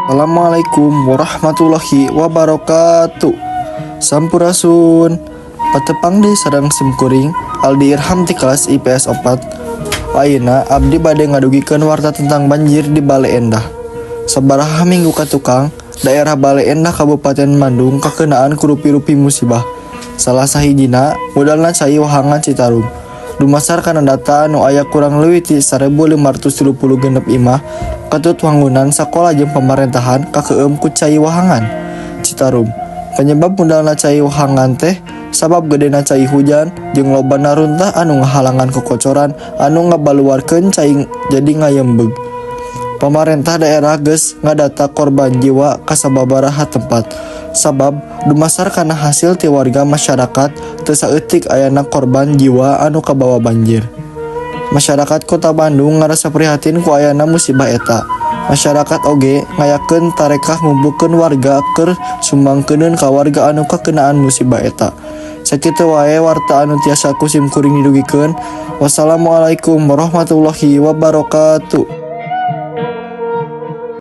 Assalamualaikum warahmatullahi wabarakatuh. Sampurasun. Patepang deui sareng simkuring Aldi Irham ti kelas IPS 4. Ayeuna abdi bade ngadugikeun warta tentang banjir di Baleendah. Sabaraha minggu ka tukang, daerah Baleendah, Kabupaten Bandung, kakeunaan ku rupi-rupi musibah. Salah sahijina mudalna cai wahangan Citarum. Dumasar kana data anu aya, kurang leuwih ti 1536 imah katut wangunan sakola jeung pamarentahan kakeueum ku cai wahangan Citarum. Penyebab mudalna cai wahangan teh sabab gedena cai hujan jeung lobana runtah anu ngahalangan kokocoran anu ngabaluarkeun cai jadi ngayembeg. Pamarentah daerah geus ngadata korban jiwa ka sababaraha tempat. Sabab dumasar kana hasil ti warga masyarakat, teu saeutik ayana korban jiwa anu kabawa banjir. Masyarakat Kota Bandung ngarasa prihatin ku ayana musibah eta. Masyarakat oge ngayakeun tarekah ngumpulkeun warga keur sumbangkeuneun ka warga anu kakeunaan musibah eta. Sakitu wae warta anu tiasa ku simkuring didugikeun. Wassalamualaikum warahmatullahi wabarakatuh.